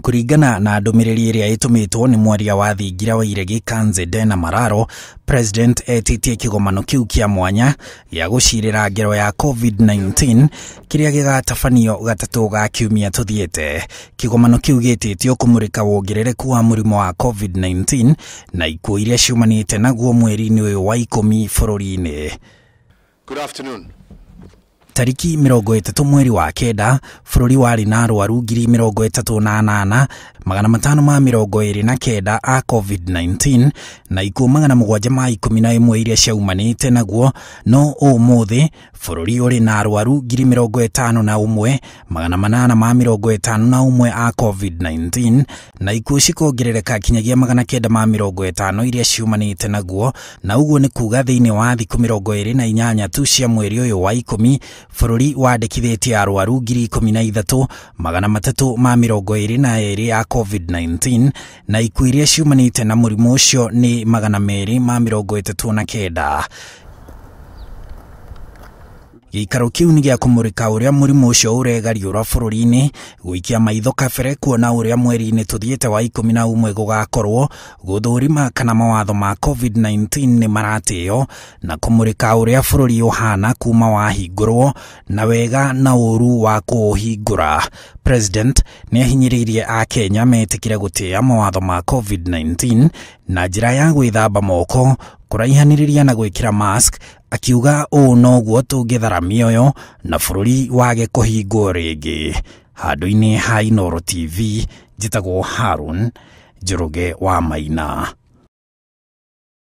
Kũringana na ndũmĩrĩri ĩrĩa ĩtũmĩtwo nĩ mwaria wa thingira wa iregi Kanze Dena Mararo, President etĩtie kĩgomano kĩu kĩa mwanya gĩa gũcirĩra ngero ya COVID-19 kĩrĩa gĩgatabanio gatatũ ga kiumia tũthiĩte. Kĩgomano kĩu gĩtĩtio kũmũrĩka wongerereku wa mũrimũ wa COVID-19 na ikuũ iria ciumanĩte naguo mweri-inĩ ũyũ wa 10 bũrũri-inĩ. Good afternoon. Tariki 30 mweri wa 9 bũrũri warĩ na arwaru 38,529 a COVID-19 na ikuũ 711 iria ciaumanĩte naguo, no ũmũthĩ bũrũri ũrĩ na arwaru 51,851 a COVID-19 na ikuũ cikongerereka kinyagia 950 iria ciumanĩte naguo, na ũguo nĩ kuga thĩinĩ wa thikũ 28 tu cia mweri ũyũ wa 10 bũrũri wandĩkithĩtie arwaru 13,322 a COVID-19 na ikuũ iria ciumanĩte na mũrimũ ũcio nĩ 239. Gĩikaro kĩu nĩ gĩa kũmũrĩka ũrĩa mũrimũ ũcio ũregariũra bũrũri-inĩ, gũikia maitho kabere kuona ũrĩa mweri-inĩ tũthiĩte wa 11 gũgakorwo, gũthũrima kana mawatho ma COVID-19 nĩ maratĩo, na kũmũrĩka ũrĩa bũrũri ũhana kuma wahingũrwo na wega na ũru wa kũũhingũra. President nĩ ahinyĩrĩirie Akenya metĩkĩre gũtĩa mawatho ma COVID-19 na njĩra ya gwĩthamba moko, kũraihanĩrĩria na gwĩkĩra mask, akiuga ũũ noguo tũngĩthara mĩoyo na bũrũri wage kũhingwo rĩngĩ. Handũ-inĩ ha Inooro TV, njĩtagwo Harun Njoroge wa Maina.